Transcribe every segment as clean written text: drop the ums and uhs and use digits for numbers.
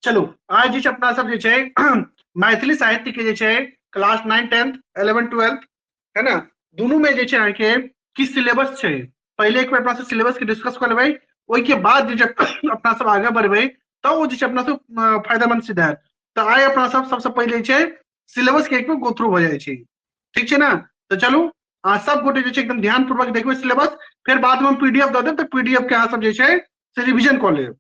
चलू आइ जे अपना सब जे मैथिली साहित्य के जे क्लास 9 10 11 12 है ना, दोनों में जे अहाँके की सिलेबस छै, पहिले एक बेर अपना सब सिलेबस के डिस्कस कर लेबै, ओहि के बाद जे अपना सब आगे बढ़बै तब ओ जे अपना सब फायदेमंद सिद्ध हैत। तऽ आइ अपना सब सबसे पहिले जे सिलेबस के एक बेर गो थ्रू भऽ जाइ छै, ठीक छै ना। तऽ चलू अहाँ सब गोटे जे एकदम ध्यान पूर्वक देखबै सिलेबस, फेर बाद में हम पीडीएफ दऽ देब, तऽ पीडीएफ के अहाँ सब जे से रिविजन कऽ लेब।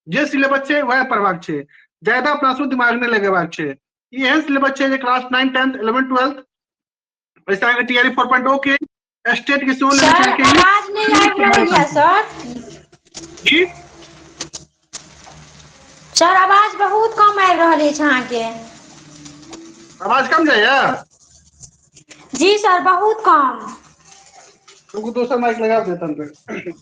जे सिलेबस छै वएह पढ़बाक छै, ज्यादा अपना सब दिमाग नहि लगेबाक छै। ई एहन सिलेबस छै जे क्लास 9 10 11 12 वैसे अहाँके टीआरई 4.0 के स्टेट के सेहो लेने सर छै। आवाज नहि आबि रहल यऽ सर। जी सर आवाज बहुत कम आबि रहल अछि अहाँके। आवाज कम जाइया? जी सर बहुत कम। रुकू दोसर माइक लगा देत हम फेर।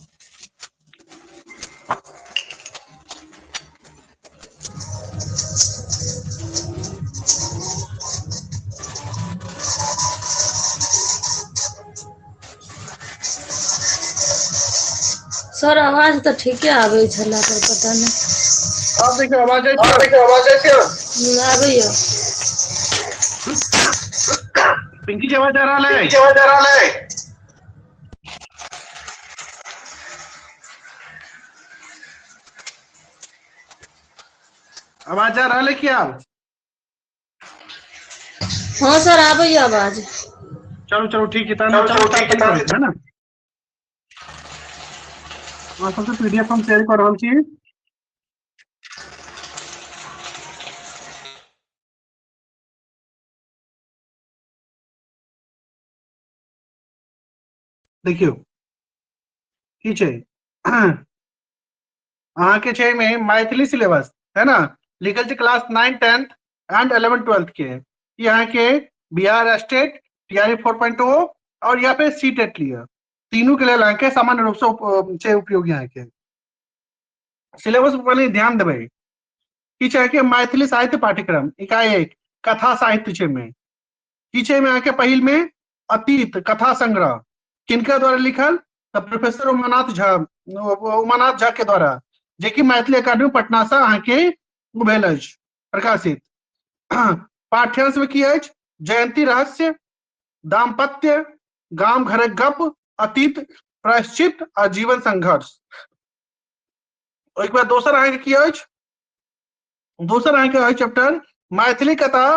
सर आवाज तऽ ठीके आबै छलै पर पता नहि। आब देखियौ आवाज जाइ छै? आबैया। पिंकी जी आवाज आ रहल है? आवाज जा रहल है की आब? हाँ सर आबैया आवाज। चलू चलू ठीक है, तहन चलू स्टार्ट करै छी, है ना। अहाँ सबके पीडीएफ हम शेयर कऽ रहल छी। देखियौ की छै अहाँके छै एहिमे मैथिली सिलेबस है ना, लिखल छै क्लास 9 10 एंड 11 12 के। ई अहाँके बिहार स्टेट टीआरई 4.0 और या फिर सी टेट लिअ, तीनू के लेल अहाँके सामान्य रूप से छै उपयोगी। अहाँके सिलेबस पर पहिले ध्यान देबै की छै अहाँके मैथिली साहित्य पाठ्यक्रम इकाई 1 कथा साहित्य छै में की छै में अहाँके पहिल में अतीत कथा संग्रह किनका द्वारा लिखल, तऽ प्रोफेसर उमानाथ झा के द्वारा, जे कि मैथिली अकादमी पटना से अहाँके भेल अछि प्रकाशित। पाठ्यांश में की अछि, जयंती रहस्य, दाम्पत्य, गाम घरक गप, अतीत प्रायश्चित आ जीवन संघर्ष। ओहिके बाद दोसर अहाँके की अछि, दोसर अहाँके अछि चैप्टर मैथिली कथा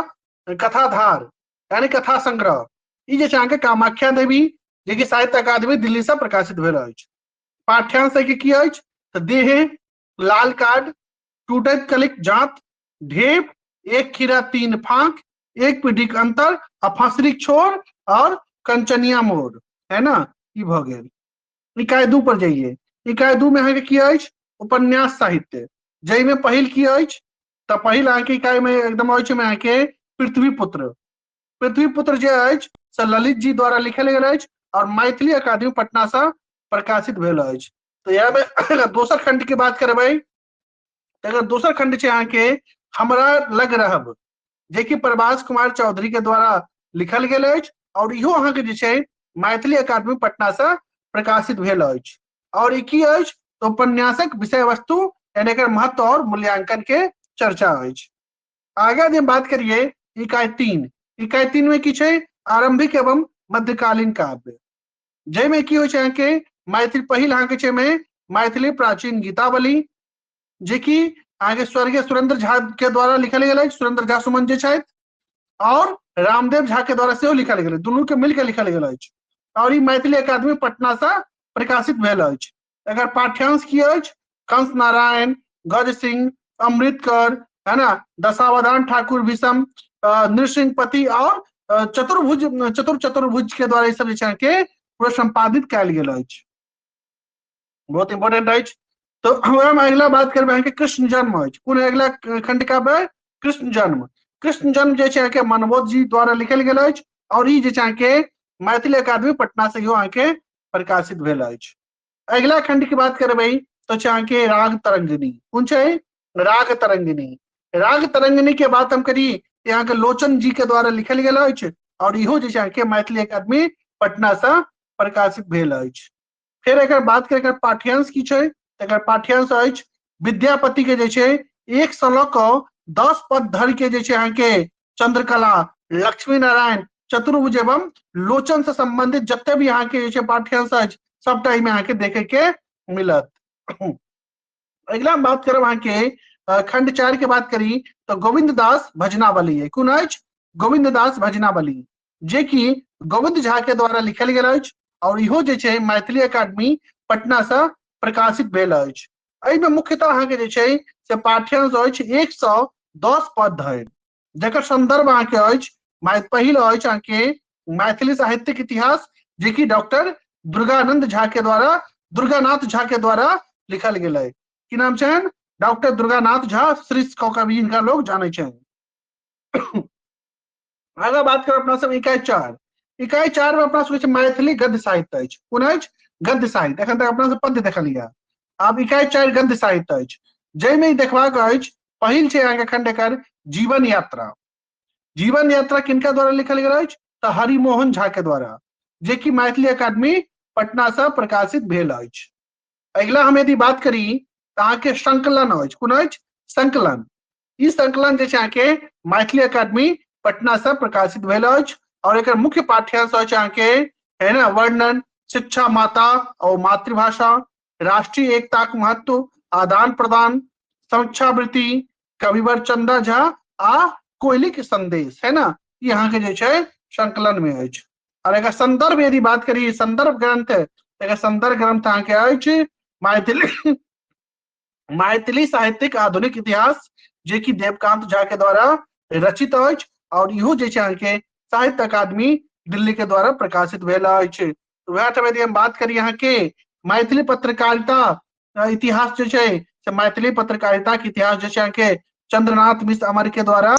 कथाधार यानी कथा संग्रह। ई जे छै अहाँके कामाख्या देवी जे कि साहित्य अकादमी दिल्ली से प्रकाशित भेल अछि। पाठ्यांश के की अछि, तऽ देह, लाल कार्ड, टूटैत कलिक जात, ढेप, एक खीरा तीन फांक, एक पीढ़ीक अंतर आ फसरीक छोर और कंचनिया मोड़, है ना। ई भऽ गेल। इकाई 2 पर जाइए। इकाई 2 में अहाँके की अछि, उपन्यास साहित्य, जाहिमे पहिल की अछि, तऽ पहिल अहाँके इकाई में एकदम अछि में अहाँके पृथ्वीपुत्र। पृथ्वीपुत्र जे अछि से ललित जी द्वारा लिखल गेल अछि और मैथिली अकादमी पटना से प्रकाशित भेल अछि। तऽ इएह में दोसर खंड के बात करबै तऽ अगर दोसर खंड छै अहाँके हमरा लग रहब, जे कि प्रभास कुमार चौधरी के द्वारा लिखल गेल अछि और इहो अहाँके जे छै मैथिली अकादमी पटना से प्रकाशित भेल अछि। और ई की अछि, तऽ उपन्यासक विषय वस्तु यानी एकर महत्व और मूल्यांकन के चर्चा अछि। आगे यदि हम बात करिए इकाई 3, इकाई 3 में की छै, आरंभिक एवं मध्यकालीन काव्य, जाहिमे की होइ छै अहाँके मैथिली पहिल अहाँके छै में मैथिली प्राचीन गीतावली, जे कि अहाँके स्वर्गीय सुरेंद्र झा के द्वारा लिखल गेल अछि, सुरेंद्र झा सुमन जे छथि, और रामदेव झा के द्वारा सेहो लिखल गेल, दुनू के मिलके लिखल गेल अछि। और ई मैथिली अकादमी पटना से प्रकाशित भेल अछि। एकर पाठ्यांश की अछि, कंस नारायण, गज सिंह, अमृतकर, है ना, दशावधान ठाकुर विषम, नृसिंहपति और चतुर्भुज, चतुर चतुर्भुज के द्वारा ई सब जे छै अहाँके पूरा संपादित कयल गेल अछि। बहुत इंपोर्टेंट अछि। तो हम अगिला बात करबै अहाँके कृष्ण जन्म अछि। कोन अगिला खंड काव्य है, कृष्ण जन्म। कृष्ण जन्म जे छै अहाँके मनबोध जी द्वारा लिखल गेल अछि और ई जे छै अहाँके मैथिली अकादमी पटना से इहो अहाँके प्रकाशित भेल अछि। अगिला खंड के बात करबै तऽ छै अहाँके राग तरंगिणी। कोन छै, राग तरंगिणी। राग तरंगिणी के बात हम करी अहाँके लोचन जी के द्वारा लिखल गेल अछि और इहो जे छै अहाँके मैथिली अकादमी पटना से प्रकाशित भेल अछि। फेर एकर बात करी एकर पाठ्यांश की छै, तऽ एकर पाठ्यांश अछि विद्यापति के जे छै 1 से लऽ कऽ 10 पद धरि के जे छै अहाँके चंद्रकला, लक्ष्मी नारायण, चतुर्भुज एवं लोचन से संबंधित जते भी अहाँके जे छै पाठ्यांश अछि सबटा एहिमे अहाँके देखे के मिलत। अगिला हम बात करब अहाँके खंड 4 के बात करी तऽ गोविंद दास भजनावली है। कोन अछि? गोविंद दास भजनावली, जे कि गोविंद झा के द्वारा लिखल गेल अछि और इहो जे छै मैथिली अकादमी पटना से प्रकाशित भेल अछि। एहिमे मुख्यतः अहाँके जे छै से पाठ्यांश अछि 110 पद धरि, जकर संदर्भ अहाँके अछि पहिल अछि अहाँके मैथिली साहित्यिक इतिहास, जे कि डॉक्टर दुर्गानंद झा के द्वारा, दुर्गानाथ झा के द्वारा लिखल गेल है। की नाम छनि? डॉक्टर दुर्गानाथ झा श्रीश कऽ के भी हिनका लोग जानै छनि। आगा बात करब अपना सब इकाई 4। इकाई 4 में अपना सब मैथिली गद्य साहित्य अछि। कोन अछि? गद्य साहित्य। एखन तक अपना सब पद्य देखलियै। आब इकाई 4 गद्य साहित्य अछि, जाहिमे देखबाक अछि पहिल छै अहाँके खंड एकर जीवन यात्रा। जीवन यात्रा किनका द्वारा लिखल गेल अछि? तऽ हरिमोहन झा के द्वारा, जे कि मैथिली अकादमी पटना से प्रकाशित भेल अछि। अगिला हम यदि बात करी तऽ अहाँके संकलन अछि। कोन अछि? संकलन। ई संकलन जे छै अहाँके मैथिली अकादमी पटना से प्रकाशित भेल अछि और एकर मुख्य पाठ्यांश अछि अहाँके है ना वर्णन, शिक्षा माता और मातृभाषा, राष्ट्रीय एकता के महत्व, आदान प्रदान, समीक्षावृत्ति, कविवर चंदा झा आ कोयलिक संदेश, है ना। ई अहाँके जे छै संकलन में अछि। और एकर संदर्भ यदि बात करी, संदर्भ ग्रंथ, एकर संदर्भ ग्रंथ अहाँके अछि मैथिली मैथिली साहित्यिक आधुनिक इतिहास, जे कि देवकांत झा के द्वारा रचित अछि और इहो जे छै अहाँके साहित्य अकादमी दिल्ली के द्वारा प्रकाशित भेल अछि। वएह ठाम यदि हम बात करी अहाँके मैथिली पत्रकारिता इतिहास जे छै से मैथिली पत्रकारिता के इतिहास जे छै अहाँके चंद्रनाथ मिश्र अमर के द्वारा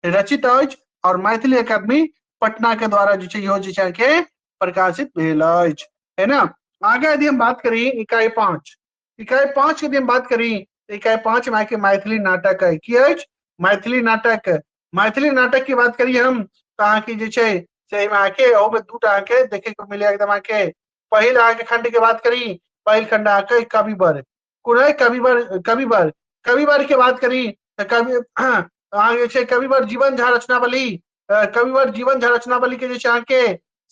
रचित अछि और मैथिली अकादमी पटना के द्वारा जे छै इहो जे छै अहाँके प्रकाशित भेल अछि, है ना। आगे यदि हम बात करी इकाई 5, इकाई 5 के यदि हम बात करी इकाई 5 में अहाँके मैथिली नाटक है। की अछि? मैथिली नाटक। मैथिली नाटक की बात करी हम तऽ अहाँके जे छै से एहिमे अहाँके ओहोमे दूटा अहाँके देखे के मिले एकदम अहाँके। पहिल अहाँके खंड के बात करी, पहिल खंड अहाँके कविवर। कोन है? कविवर। कविवर, कविवर के बात करी तऽ कवि अहाँके छै कविवर जीवन झा रचनावली। कविवर जीवन झा रचनावली के जे छै अहाँके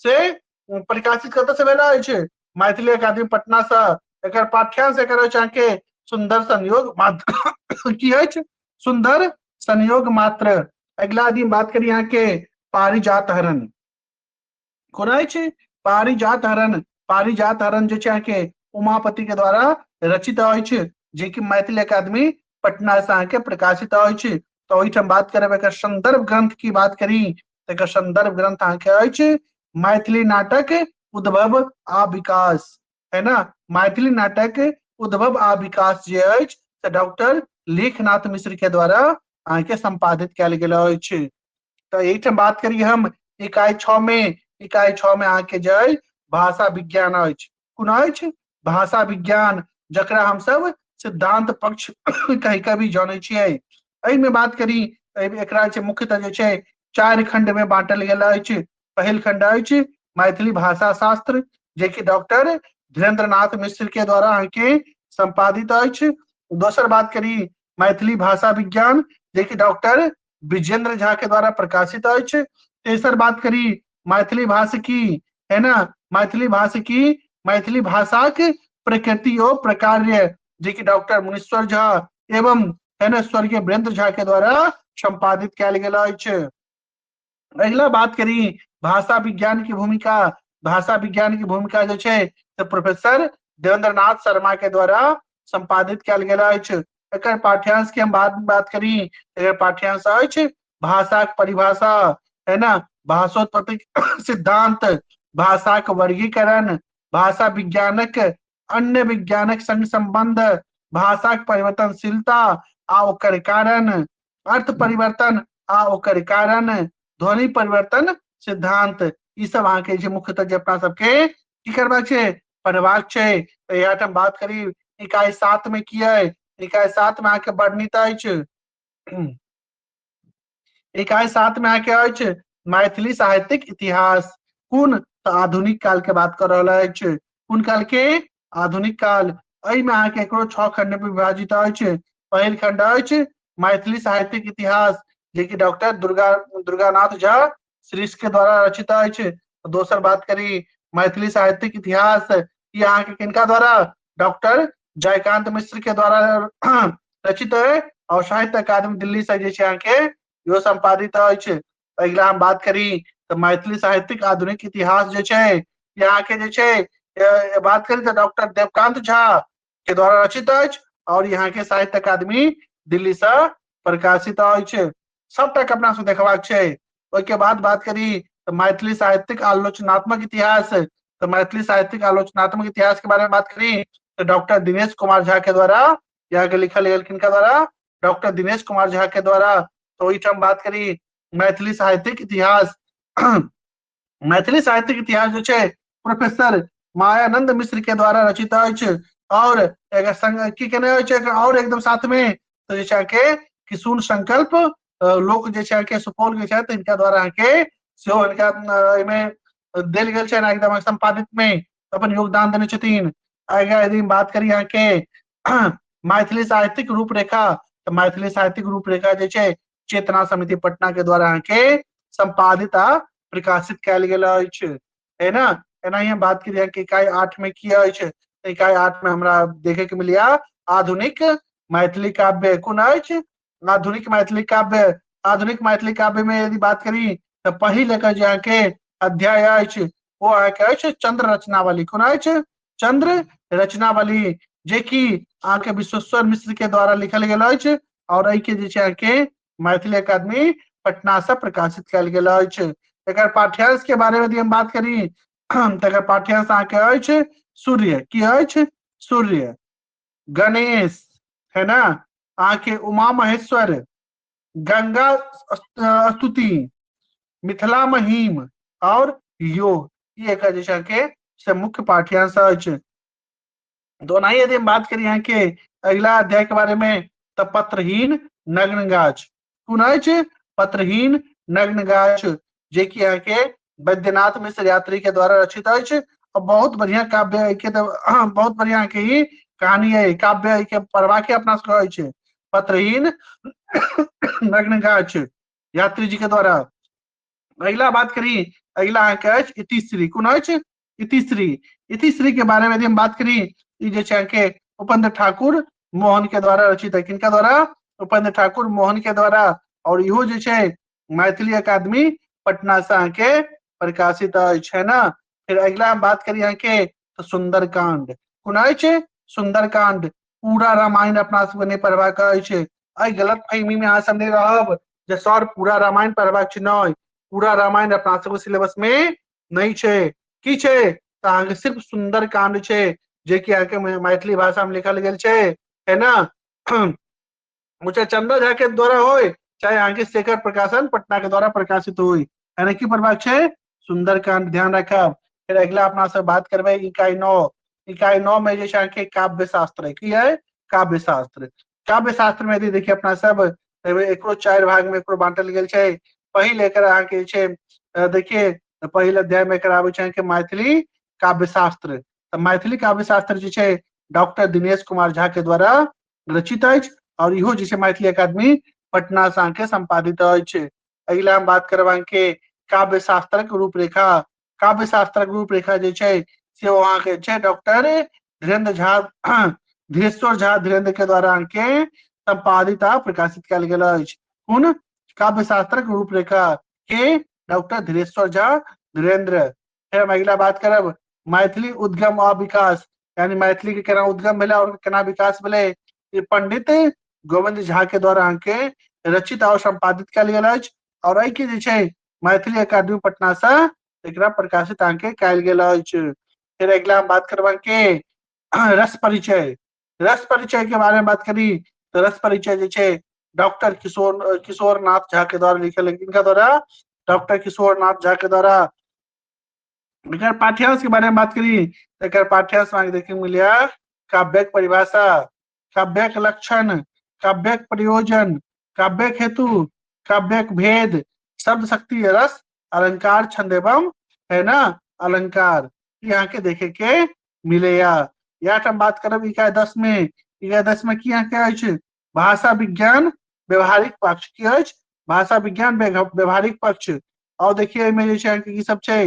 से प्रकाशित कतऽ से भेल अछि? मैथिली अकादमी पटना से। एकर पाठ्यांश एकर अछि अहाँके सुंदर संयोग मात्र। की अछि? सुंदर संयोग मात्र। अगिला दिन बात करी अहाँके पारिजात हरण। कोन अछि? पारिजात हरण। पारिजात हरण जे छै अहाँके उमापति के द्वारा रचित अछि, जे कि मैथिली अकादमी पटना से अहाँके प्रकाशित अछि। तऽ ओहिठाम बात करब एकर संदर्भ ग्रंथ की बात करी तऽ एकर संदर्भ ग्रंथ अहाँके अछि मैथिली नाटक उद्भव आ विकास, है ना। मैथिली नाटक उद्भव आ विकास जे अछि से डॉक्टर लेखनाथ मिश्र के द्वारा अहाँके संपादित कयल गेल अछि। तऽ एहिठाम बात करी हम इकाई 6 में, इकाई 6 में अहाँके जे अछि भाषा विज्ञान अछि। कोन अछि? भाषा विज्ञान, जकरा हमसब सिद्धांत पक्ष कहि कऽ भी जानै छियै। एहिमे बात करी एकरा जे मुख्यतः जे छै 4 खंड में बांटल गेल अछि। पहिल खंड अछि मैथिली भाषा शास्त्र, जे कि डॉक्टर धीरेन्द्र नाथ मिश्र के द्वारा अहाँके संपादित अछि। दोसर बात करी मैथिली भाषा विज्ञान, जे कि डॉक्टर विजेंद्र झा के द्वारा प्रकाशित अछि। तेसर बात करी मैथिली भाषिकी, है ना, मैथिली भाषिकी, मैथिली भाषाक प्रकृति ओ प्रकार्य, जे कि डॉक्टर मुनीश्वर झा एवं है ना स्वर्गीय वीरेंद्र झा के द्वारा संपादित कयल गेल अछि। अगिला बात करी भाषा विज्ञान की भूमिका। भाषा विज्ञान की भूमिका जे छै से प्रोफेसर देवेंद्र नाथ शर्मा के द्वारा संपादित कयल गेल अछि। एकर पाठ्यांश के हम बात करी, एकर पाठ्यांश अछि भाषाक परिभाषा, है ना, भाषोत्पत्ति सिद्धांत, भाषाक वर्गीकरण, भाषा विज्ञानक अन्य विज्ञानक संग संबंध, भाषाक परिवर्तनशीलता आ ओकर कारण, अर्थ परिवर्तन आ ओकर कारण, ध्वनि परिवर्तन सिद्धांत। ई सब अहाँके जे मुख्यतः जे अपना सबके की करबाक छै, पढ़बाक छै। तऽ इएह ठाम बात करी इकाई 7 में की है। इकाई 7 में अहाँके वर्णित अछि, इकाई 7 में अहाँके अछि मैथिली साहित्यिक इतिहास। कोन? तऽ आधुनिक काल के बात कर रहल अछि। कोन काल के? आधुनिक काल। एहिमे अहाँके एकरो 6 खंड में विभाजित अछि। पहिल खंड अछि मैथिली साहित्यिक इतिहास जे कि डॉक्टर दुर्गानाथ झा श्रीश के द्वारा रचित अछि। दोसर बात करी मैथिली साहित्यिक इतिहास ई अहाँके किनका द्वारा? डॉक्टर जयकांत मिश्र के द्वारा रचित है और साहित्य अकादमी दिल्ली से जे छै अहाँके इहो संपादित अछि। अगिला हम बात करी तऽ मैथिली साहित्यिक आधुनिक इतिहास जे छै ई अहाँके जे छै बात करी तऽ डॉक्टर देवकांत झा के द्वारा रचित अछि और यहाँ के साहित्य अकादमी दिल्ली से प्रकाशित अछि। सबटा के अपना सब देखबाक छै। ओहिके बाद बात करी तऽ मैथिली साहित्यिक आलोचनात्मक इतिहास, तऽ मैथिली साहित्यिक आलोचनात्मक इतिहास के बारे में बात करी तऽ डॉक्टर दिनेश कुमार झा के द्वारा यहाँ के लिखल गेल। किनका द्वारा? डॉक्टर दिनेश कुमार झा के द्वारा। तो ओहिठाम बात करी मैथिली साहित्यिक इतिहास, मैथिली साहित्यिक इतिहास जे छै प्रोफेसर मायानंद मिश्र के द्वारा रचित अछि और एकर संग की केने अछि और एकदम साथ में तऽ जे छै अहाँके किशुन संकल्प लोक जे छै अहाँके सुपौल के छथि, हिनका द्वारा अहाँके सेहो हिनका एहिमे देल गेल छै एकदम संपादित में अपन योगदान देने छथिन। आगे यदि बात करी अहाँके मैथिली साहित्यिक रूपरेखा, तऽ मैथिली साहित्यिक रूपरेखा जे छै चेतना समिति पटना के द्वारा अहाँके संपादित आ प्रकाशित कयल गेल अछि, है ना। एनाही हम बात करी अहाँके इकाई 8 में की अछि, इकाई 8 में हमरा देखे के मिलिया आधुनिक मैथिली काव्य। कोन अछि? आधुनिक मैथिली काव्य। आधुनिक मैथिली काव्य में यदि बात करी तऽ पहिल एकर जे अहाँके अध्याय अछि ओ अहाँके अछि चंद्र रचनावली। कोन अछि? चंद्र रचनावली, जे कि अहाँके विश्वेश्वर मिश्र के द्वारा लिखल गेल अछि और एहि के जे छै अहाँके मैथिली अकादमी पटना से प्रकाशित कयल गेल अछि। एकर पाठ्यांश के बारे में यदि हम बात करी तऽ एकर पाठ्यांश अहाँके अछि सूर्य। की अछि? सूर्य, गणेश, है ना, अहाँके उमा महेश्वर, गंगा स्तुति, मिथिला महिम और योग। ई एकर जे छै अहाँके से मुख्य पाठ्यांश अछि। दोना ही यदि हम बात करी अहाँके अगिला अध्याय के बारे में तऽ पत्रहीन नग्न गाछ। कोन अछि? पत्रहीन नग्न गाछ, जे कि अहाँके वैद्यनाथ मिश्र यात्री के द्वारा रचित अछि और बहुत बढ़िया काव्य के बहुत बढ़िया के ही कहानी है, काव्य के पढ़वा के अपना सबके अछि पत्रहीन नग्न गाछ यात्री जी के द्वारा। अगिला बात करी, अगिला अहाँके अछि इतिश्री। कोन अछि? इतिश्री। इतिश्री के बारे में यदि हम बात करी ई जे छै अहाँके उपेंद्र ठाकुर मोहन के द्वारा रचित है। किनका द्वारा? उपेंद्र ठाकुर मोहन के द्वारा और इहो जे छै मैथिली अकादमी पटना से अहाँके प्रकाशित अछि, है ना। फिर अगिला हम बात करी अहाँके तऽ सुंदरकांड। कोन अछि? सुंदरकांड। पूरा रामायण अपना सबके नहि पढ़बाक अछि। एहि गलत फहमी में अहाँ सब नहि रहब जे सर पूरा रामायण पढ़बाक छै। नहि, पूरा रामायण अपना सबके सिलेबस में नहि छै। की छै? तऽ अहाँके सिर्फ सुंदरकांड छै, जे कि अहाँके मैथिली भाषा में लिखल गेल छै, है ना। ओ चाहे चंदा झा के द्वारा होय चाहे अहाँके शेखर प्रकाशन पटना के द्वारा प्रकाशित होय, यानी की पढ़बाक छै? सुंदरकांड, ध्यान रखब। फिर अगिला अपना सब बात करबै इकाई 9। इकाई 9 में जे छै अहाँके काव्य शास्त्र है। की है? काव्य शास्त्र। काव्य शास्त्र में यदि देखिए अपना सब एकरो 4 भाग में एकरो बांटल गेल छै। पहिल एकर अहाँके जे छै देखिए पहिल अध्याय में एकर आबै छै अहाँके मैथिली काव्य शास्त्र। तऽ मैथिली काव्य शास्त्र जे छै डॉक्टर दिनेश कुमार झा के द्वारा रचित अछि और इहो जे छै मैथिली अकादमी पटना से अहाँके संपादित अछि। अगिला हम बात करब अहाँके काव्य शास्त्रक रूपरेखा। काव्य शास्त्रक रूपरेखा जे छै से ओ अहाँके छै डॉक्टर धीरेन्द्र झा, धीरेश्वर झा धीरेन्द्र के द्वारा अहाँके संपादित आ प्रकाशित कयल गेल अछि। कोन? काव्य शास्त्रक रूपरेखा के डॉक्टर धीरेश्वर झा धीरेन्द्र। फिर हम अगिला बात करब मैथिली उद्गम आ विकास, यानी मैथिली के केना उद्गम भेलै और केना विकास भेलै, ई पंडित गोविंद झा के द्वारा अहाँके रचित और संपादित कयल गेल अछि और एहि के जे छै मैथिली अकादमी पटना से एकरा प्रकाशित अहाँके कयल गेल अछि। फिर अगिला हम बात करब अहाँके रस परिचय। रस परिचय के बारे में बात करी तऽ रस परिचय जे छै डॉक्टर किशोर नाथ झा के द्वारा लिखल, किनका द्वारा? डॉक्टर किशोर नाथ झा के द्वारा। एकर पाठ्यांश के बारे में बात करी तऽ एकर पाठ्यांश अहाँके देखे मिलिया काव्यक परिभाषा, काव्यक लक्षण, काव्यक प्रयोजन, काव्यक हेतु, काव्यक भेद, शब्द शक्ति, रस, अलंकार, छंद एवं है ना अलंकार, यहाँ के देखे के मिलेया। यहाँ हम बात करब इकाई 10 में। इकाई 10 में की यहाँ के अछि? भाषा विज्ञान व्यवहारिक पक्ष की अछि? भाषा विज्ञान व्यवहारिक पक्ष। और देखिए एहिमे जे छै की सब छै,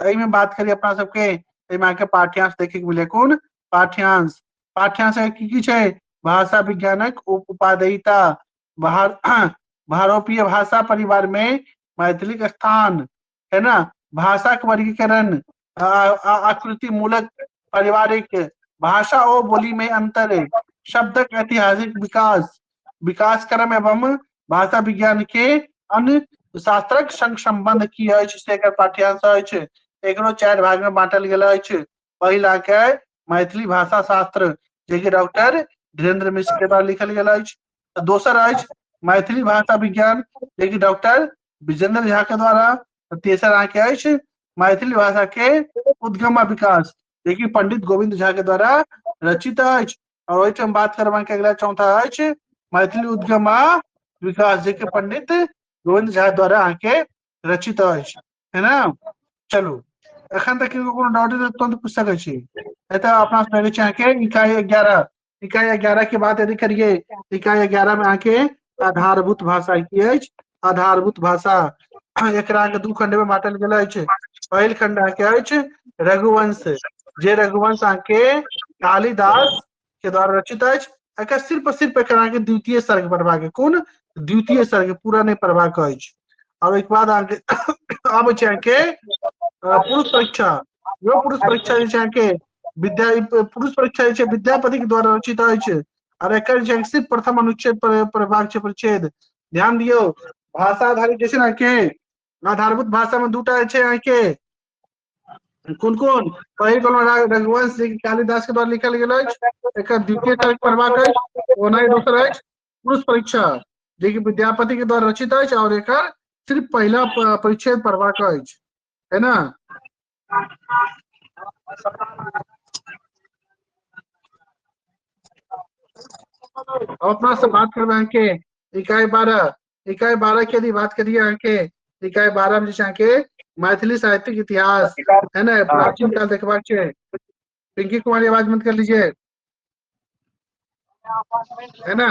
तऽ एहिमे बात करी अपना सबके, एहिमे अहाँके पाठ्यांश देखे के मिले। कोन पाठ्यांश? पाठ्यांश की की छै? भाषा विज्ञानक उपादेयता, भारोपीय भाषा परिवार में मैथिली के स्थान, है ना, भाषा के वर्गीकरण, आकृति मूलक पारिवारिक भाषा और बोली में अंतर, शब्दक ऐतिहासिक विकास, विकास क्रम एवं भाषा विज्ञान के अन्य शास्त्रक संग संबंध की अछि, से एकर पाठ्यांश अछि। एकरो 4 भाग में बांटल गेल अछि। पहिला के मैथिली भाषा शास्त्र, जे कि डॉक्टर धीरेन्द्र मिश्र के द्वारा लिखल गेल अछि। दोसर अछि मैथिली भाषा विज्ञान, जे कि डॉक्टर विजेंद्र झा के द्वारा। तेसर अहाँके अछि मैथिली भाषा के उद्गम आ विकास, जे कि पंडित गोविंद झा के द्वारा रचित अछि। और ओहिठाम बात करब अहाँके अगिला चौथा अछि मैथिली उद्गम आ विकास, जे कि पंडित गोविंद झा द्वारा अहाँके रचित अछि, है ना। चलू एखन तक कोनो डाउट है तुरंत पूछ सकै छी। एतऽ अपना सब रहै छै अहाँके इकाई 11। इकाई 11 के बात यदि करिए, इकाई 11 में अहाँके आधारभूत भाषा की अछि? आधारभूत भाषा एकरा अहाँके 2 खंड में बांटल गेल अछि। पहिल खंड अहाँके अछि रघुवंश, जे रघुवंश अहाँके कालिदास के द्वारा रचित अछि। एकर सिर्फ सिर्फ एकर अहाँके द्वितीय सर्ग पढ़बाक, कोन द्वितीय सर्ग पूरा नहि पढ़बाक अछि। और ओहिके बाद अहाँके आबै छै अहाँके पुरुष परीक्षा। यो पुरुष परीक्षा जे छै अहाँके विद्या, पुरुष परीक्षा जे छै विद्यापति के द्वारा रचित अछि। और एकर जे सिर्फ प्रथम अनुच्छेद पढ़बाक छै, परिच्छेद। ध्यान दियौ, भाषा आधारित जे छै ने अहाँके आधारभूत भाषा में दूटा छै अहाँके, कोन कोन? पहिल कहलहुँ रघुवंश जे कालिदास के द्वारा लिखल गेल अछि, एकर द्वितीय सर्ग पढ़बाक अछि। ओना दोसर अछि पुरुष परीक्षा, जे कि विद्यापति के द्वारा रचित अछि और एकर सिर्फ पहिला परिच्छेद पढ़बाक अछि, है ना। अपना से बात करबै अहाँके इकाई 12। इकाई 12 के यदि बात करिए अहाँके इकाई 12 में जे अहाँके मैथिली साहित्यिक इतिहास, है ना, प्राचीन काल देखबाक छै। पिंकी कुमारी आवाज बंद कर लीजिए, है ना।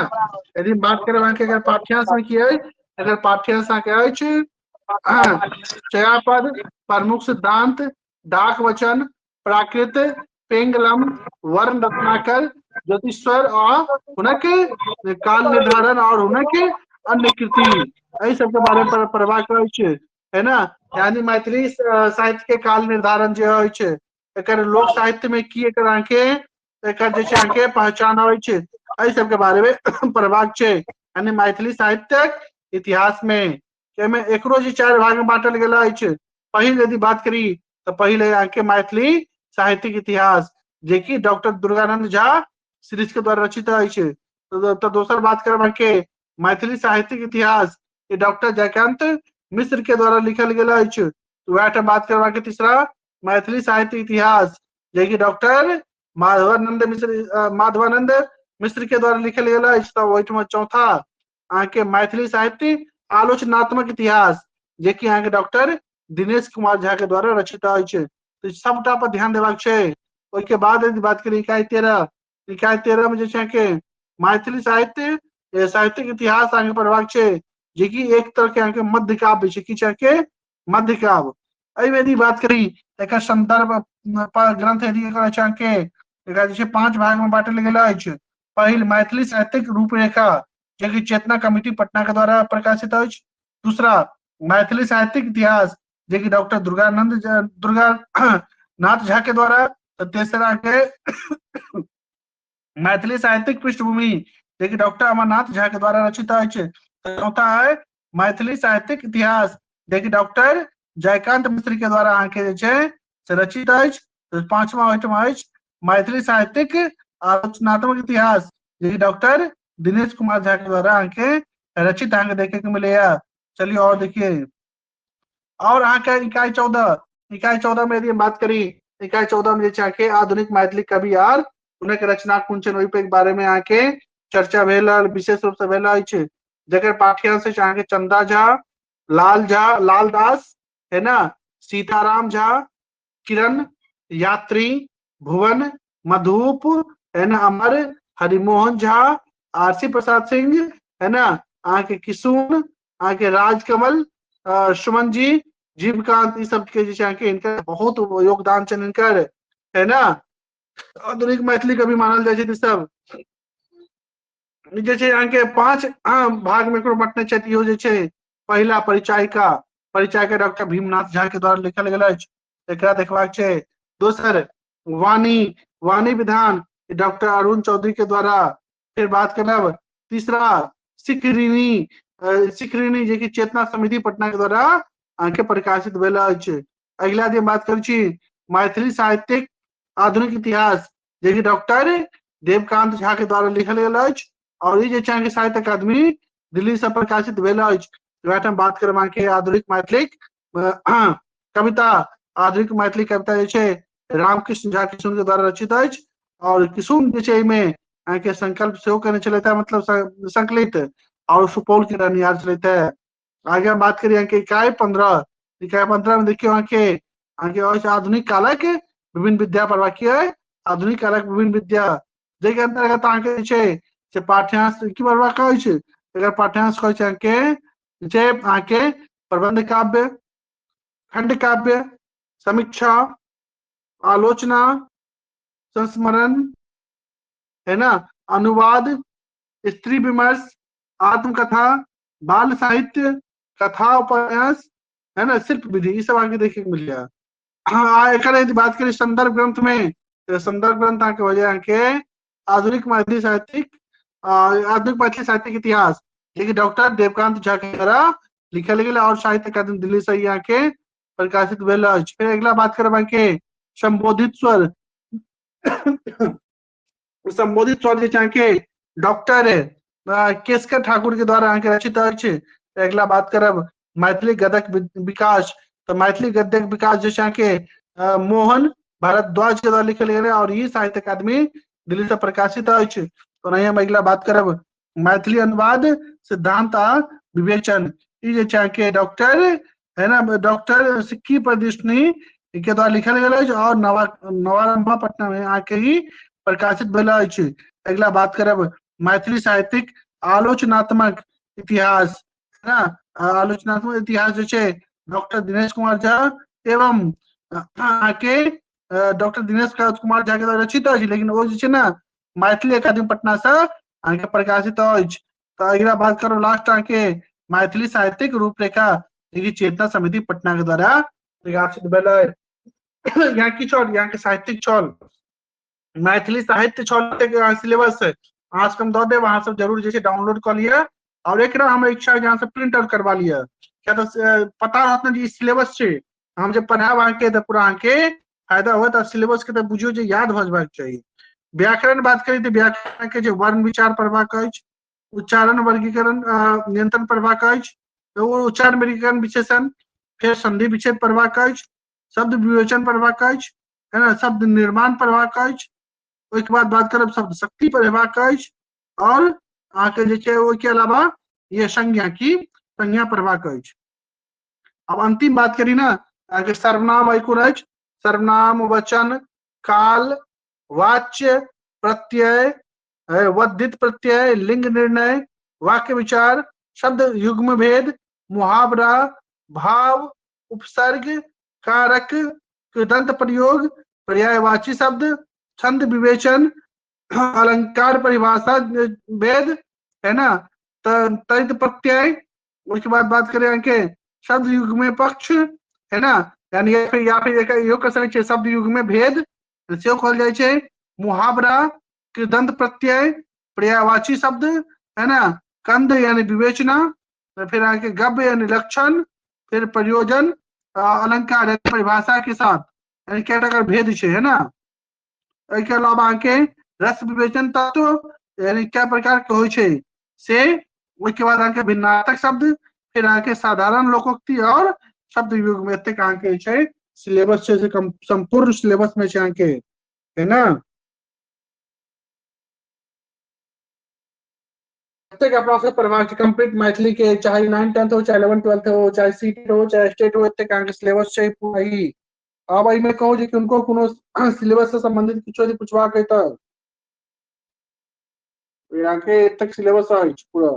यदि बात करब अहाँके अगर पाठ्यांश में की अछि, अगर पाठ्यांश अहाँके अछि चयापद, प्रमुख सिद्धांत, डाक वचन, प्राकृत, पिंगलम, वर्ण रत्नाकर, ज्योतिश्वर और हुनक काल निर्धारण और हुनक अन्य कृति, एहि सबके बारे में पढ़बाक अछि, है ना। यानी मैथिली साहित्य के काल निर्धारण जे अछि, एकर लोक साहित्य में की एकर अहाँके एकर जे छै अहाँके पहचान अछि, एहि सबके बारे में पढ़बाक छै। यानी मैथिली साहित्यक इतिहास में एहिमे एकरो जे 4 भाग में बांटल गेल अछि। पहिल यदि बात करी तऽ पहिल है अहाँके मैथिली साहित्यिक इतिहास, जे कि डॉक्टर दुर्गानंद झा सीरीज के द्वारा रचित अछि। तो दोसर बात करब अहाँके मैथिली साहित्यिक इतिहास, ये डॉक्टर जयकांत मिश्र के द्वारा लिखल गेल अछि। वएह टा बात करब अहाँके तीसरा मैथिली साहित्य इतिहास, जे कि डॉक्टर माधवानंद मिश्र के द्वारा लिखल गेल अछि। तऽ ओहिठमा चौथा अहाँके मैथिली साहित्य आलोचनात्मक इतिहास, जे कि अहाँके डॉक्टर दिनेश कुमार झा के द्वारा रचित अछि। तऽ सबटा पर ध्यान देबाक छै। ओहिके बाद यदि बात करी इकाई 13, इकाई 13 में जे छै अहाँके मैथिली साहित्य साहित्यिक इतिहास अहाँके पढ़बाक छै, जे कि एक तरह के अहाँके मध्य काव्य छै। की छै अहाँके मध्य काव्य। एहिमे यदि बात करी एकर संदर्भ ग्रंथ यदि एकर छै अहाँके, एकरा जे छै 5 भाग में बांटल गेल अछि। पहिल मैथिली साहित्यिक रूपरेखा, जे कि चेतना कमिटी पटना के द्वारा प्रकाशित अछि। दूसरा मैथिली साहित्यिक इतिहास, जे कि डॉक्टर दुर्गा नाथ झा के द्वारा। तेसरा के मैथिली साहित्यिक पृष्ठभूमि, जे कि डॉक्टर अमरनाथ झा के द्वारा रचित अछि। चौथा है मैथिली साहित्यिक इतिहास, जे कि डॉक्टर जयकांत मिश्र के द्वारा अहाँके जे छै से रचित अछि। पांचवा ओहिठाम अछि मैथिली साहित्यिक आलोचनात्मक इतिहास, जे कि डॉक्टर दिनेश कुमार झा के द्वारा अहाँके रचित अहाँके देखे के मिलैया। चलिए और देखिए, और अहाँके इकाई 14, इकाई 14 में यदि हम बात करी, इकाई 14 में जे छै अहाँके आधुनिक मैथिली कवि आर हुनक रचना कोन छनि ओहि के बारे में अहाँके चर्चा भेल, विशेष रूप से भेल अछि। जकर पाठ्यांश अछि अहाँके चंदा झा, लाल झा, लाल दास, है ना, सीताराम झा, किरण, यात्री, भुवन, मधुप, है ना, अमर, हरिमोहन झा, आरसी प्रसाद सिंह, है ना, अहाँके किशुन, अहाँके राजकमल, सुमन जी, जीवकांत, ई सब के जे छै अहाँके हिनकर बहुत योगदान छनि हिनकर, है ना। आधुनिक मैथिली कवि मानल जाइ छै सब। जे छै अहाँके 5 भाग में एकरो बंटने छथि। इहो जे छै पहिला परिचायिका, परिचायिका डॉक्टर भीमनाथ झा के द्वारा लिखल गेल अछि, एकरा देखबाक छै। दोसर वाणी, वाणी विधान डॉक्टर अरुण चौधरी के द्वारा। फिर बात करब तीसरा सिखरिणी, सिखरिणी जे कि चेतना समिति पटना के द्वारा अहाँके प्रकाशित भेल अछि। अगिला जे बात करै छी मैथिली साहित्यिक आधुनिक इतिहास, जे कि डॉक्टर देवकांत झा के द्वारा लिखल गेल अछि और ई जे छै अहाँके साहित्य अकादमी दिल्ली से प्रकाशित भेल अछि। वएह बात करब अहाँके आधुनिक मैथिली कविता, आधुनिक मैथिली कविता जे छै रामकृष्ण झा किशुन के द्वारा रचित अछि और किशुन जे छै एहिमे अहाँके संकल्प सेहो करने छलथि, मतलब संकलित, और सुपौल के रहनिहार छलथि। आगे हम बात करी अहाँके इकाई 15, इकाई 15 में देखियौ अहाँके अहाँके आधुनिक कालक विभिन्न विद्या पढ़बाक की है, आधुनिक कालक विभिन्न विद्या, जाहिके अंतर्गत अहाँके जे छै से पाठ्यांश की पढ़बाक अछि। एकर पाठ्यांश कहै छै अहाँके जे अहाँके प्रबंध काव्य, खंड काव्य, समीक्षा, आलोचना, संस्मरण, है ना, अनुवाद, स्त्री विमर्श, आत्मकथा, बाल साहित्य, कथा उपन्यास, है ना, शिल्प विधि, ई सब अहाँके देखे के मिल जाय। हाँ, एकर यदि बात करी संदर्भ ग्रंथ में, तो संदर्भ ग्रंथ अहाँके हो जाए अहाँके आधुनिक मैथिली साहित्यिक, आधुनिक मैथिली साहित्यिक इतिहास, जे डॉक्टर देवकांत झा के द्वारा लिखल गेल और साहित्य अकादमी दिल्ली से अहाँके प्रकाशित भेल अछि। फिर अगिला बात करब अहाँके संबोधित स्वर, संबोधित स्वर जे अहाँके डॉक्टर केशकर ठाकुर के द्वारा अहाँके रचित अछि। अगिला बात करब मैथिली गद्यक विकास, तो मैथिली गद्यक विकास जे अहाँके मोहन भारद्वाज के द्वारा लिखल गेल और ई साहित्य अकादमी दिल्ली से प्रकाशित अछि। तो नहीं हम अगिला बात करब मैथिली अनुवाद सिद्धांत आ विवेचन, ई जे अहाँके डॉक्टर है ना डॉक्टर सिक्की प्रदर्शनी के द्वारा लिखल गेल अछि और नवारंभा पटना में अहाँके ही प्रकाशित भेल अछि। अगिला बात करब मैथिली साहित्यिक आलोचनात्मक इतिहास, है ना, आलोचनात्मक इतिहास जे छै डॉक्टर दिनेश कुमार झा एवं अहाँके डॉक्टर दिनेश कुमार झा के द्वारा रचित अछि, लेकिन ओ जे छै ना मैथिली अकादमी पटना से अहाँके प्रकाशित अछि। तो अगिला बात करब लास्ट अहाँके मैथिली साहित्यिक रूपरेखा, जे चेतना समिति पटना के द्वारा प्रकाशित भेल। यहाँ की छल, यहाँ के साहित्यिक छल मैथिली साहित्य छल सिलेबस, अहाँ सबके हम दऽ देब, अहाँ सब जरूर जे छै डाउनलोड कऽ लिअ और एकरा हमर इच्छा है जे अहाँ सब प्रिंट आउट करवा लिअ, किया तऽ पता रहत ने जे ई सिलेबस छै, हम जे पढ़ायब अहाँके तऽ पूरा अहाँके फायदा होत। आ सिलेबस के तऽ बुझियौ जे याद भऽ जेबाक चाही। व्याकरण बात करी तऽ व्याकरण के जे वर्ण विचार पढ़बाक अछि, उच्चारण वर्गीकरण नियंत्रण पढ़बाक अछि, उच्चारण वर्गीकरण विशेषण, फेर संधि विच्छेद पढ़बाक अछि, शब्द विवेचन पढ़बाक अछि, है ना, शब्द निर्माण पढ़बाक अछि, ओहिके बाद बात करब शब्द शक्ति पढ़बाक अछि और अहाँके जे छै ओहिके अलावा ये संज्ञा की संज्ञा पढ़बाक अछि। अब अंतिम बात करी ना अहाँके सर्वनाम कोन अछि, सर्वनाम, वचन, काल, वाच्य, प्रत्यय, वद्धित प्रत्यय, लिंग निर्णय, वाक्य विचार, शब्द युग्म भेद, मुहावरा, भाव, उपसर्ग, कारक, कृदंत प्रयोग, पर्यायवाची शब्द, छंद विवेचन, अलंकार परिभाषा भेद, है ना, तैत प्रत्यय, उसके बाद बात करें अहाँके शब्द युग में पक्ष, है ना, यानी या फिर इहो कह सकै छियै शब्द युग में भेद सेहो कहल जाइ छै, मुहावरा, कृदंत प्रत्यय, पर्यायवाची शब्द, है ना, कंद यानी विवेचना, फिर अहाँके गव्य यानी लक्षण, फिर प्रयोजन, अलंकार परिभाषा के साथ, यानी कएटा भेद छै, है ना। एहिके अलावा अहाँके रस विवेचन तत्व यानी कए प्रकार के होइ छै से, ओहिके बाद अहाँके भिन्नार्थक शब्द, फिर अहाँके साधारण लोकोक्ति और शब्द युग में एतेक अहाँके छै सिलेबस छै से संपूर्ण सिलेबस में छै अहाँके, है ना। एतेक अपना सब पढ़बाक छै कंप्लीट मैथिली के, चाहे 9 10th हो, चाहे 11 12th हो, चाहे सीटेट हो, चाहे स्टेट हो, एतेक अहाँके सिलेबस छै पूरा ही। अब एहिमे कहू जे किनको कोनो सिलेबस से संबंधित किछो यदि पूछबाक है तऽ अहाँके एतेक सिलेबस अछि पूरा।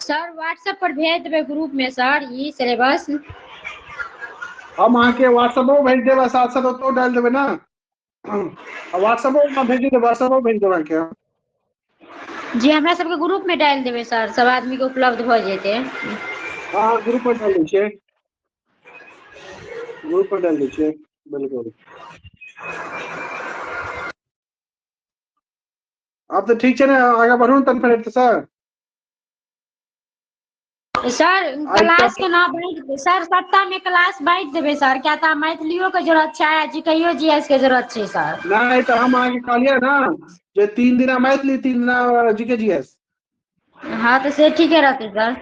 सर व्हाट्सएप पर भेज देबै ग्रुप में सर ई सिलेबस। हम अहाँके व्हाट्सएपो भेज देब आ साथ साथ ओतौ डालि देबै ने। व्हाट्सएपो भेज देबै, व्हाट्सएपो भेज देबै अहाँके। जी हमरा सबके ग्रुप में डालि देबै सर, सब आदमी के उपलब्ध भऽ जेतै। हँ ग्रुप पर डालि दै छियै, ग्रुप पर डालि दै छियै, बिल्कुल। आब तऽ ठीक छै ने, आगाँ बढ़ू ने तहन फेर सर। सर क्लास के ना बाँटि सर, सप्ताह में क्लास बाँटि देबै सर, किया तऽ मैथिलियो के जरूरत छै आ जीकेयो जीएस के जरूरत छै सर। नहि तऽ हम अहाँके कहलियै ने जे 3 दिना मैथिली, 3 दिना जीके जीएस। हँ तऽ से ठीके रहतै सर।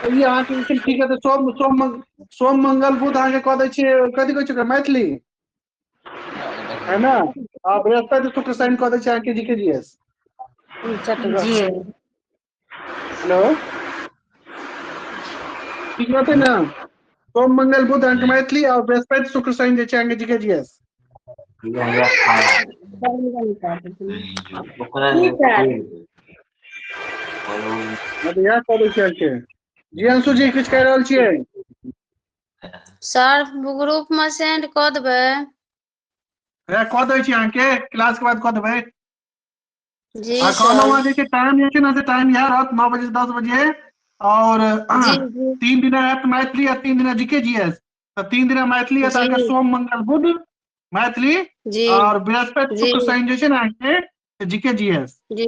ई अहाँके ठीक है। तऽ सोम सोम सोम मंगल बुध अहाँके कऽ दै छियै, कथी कहै छै ओकरा, मैथिली है ने, आ बृहस्पति शुक्र शनि कऽ दै छियै अहाँके जीके जीएस। जी। हेलो, ठीक रहतै ने? सोम मंगल बुध अहाँके मैथिली और बृहस्पति शुक्र शनि जे छै अहाँके जीके जीएस। ठीक है। इएह कऽ दै छियै अहाँके। जी अंशु जी किछु कहि रहल छियै? सर ग्रुप में सेंड कऽ देबै। कऽ दै छी अहाँके, क्लास के बाद कऽ देबै। जी आ कहलहुँ जे टाइम जे छै ने से टाइम इएह रहत 9 बजे से 10 बजे, और 3 दिना हैत मैथिली आ 3 दिना जीके जीएस। तऽ 3 दिना मैथिली हैत अहाँके सोम मंगल बुध मैथिली, और बृहस्पति शुक्र शनि जे छै ने अहाँके जीके जीएस। जी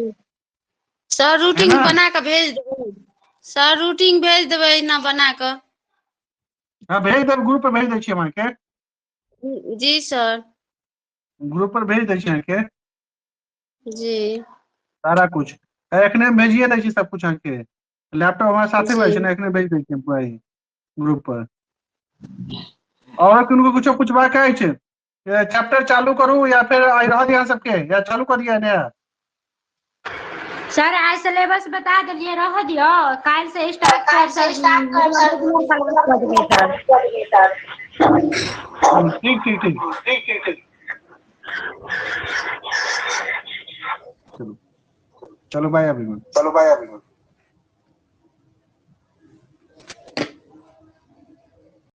सर रूटीन बना कऽ भेज देबै। सर रूटीन भेज देबै एना बना कऽ। हँ भेज देब, ग्रुप पर भेज दै छी हम अहाँके। जी सर ग्रुप पर भेज दै छी अहाँके। जी सारा कुछ एखने भेजिए दै छी सब कुछ अहाँके। लैपटॉप हमारे साथे में छै ने, एखने भेज दै छी पूरा ग्रुप पर। और किनको कुछो पूछबाक अछि? चैप्टर चालू करू या फिर आइ रह दिया सबके, या चालू कऽ दिया नया? सर आइ सिलेबस बता देलियै, रह दियौ, काल्हि से स्टार्ट कर सर। ठीक ठीक ठीक ठीक ठीक, चलो चलो बाय एवरीवन, चलो बाय एवरीवन।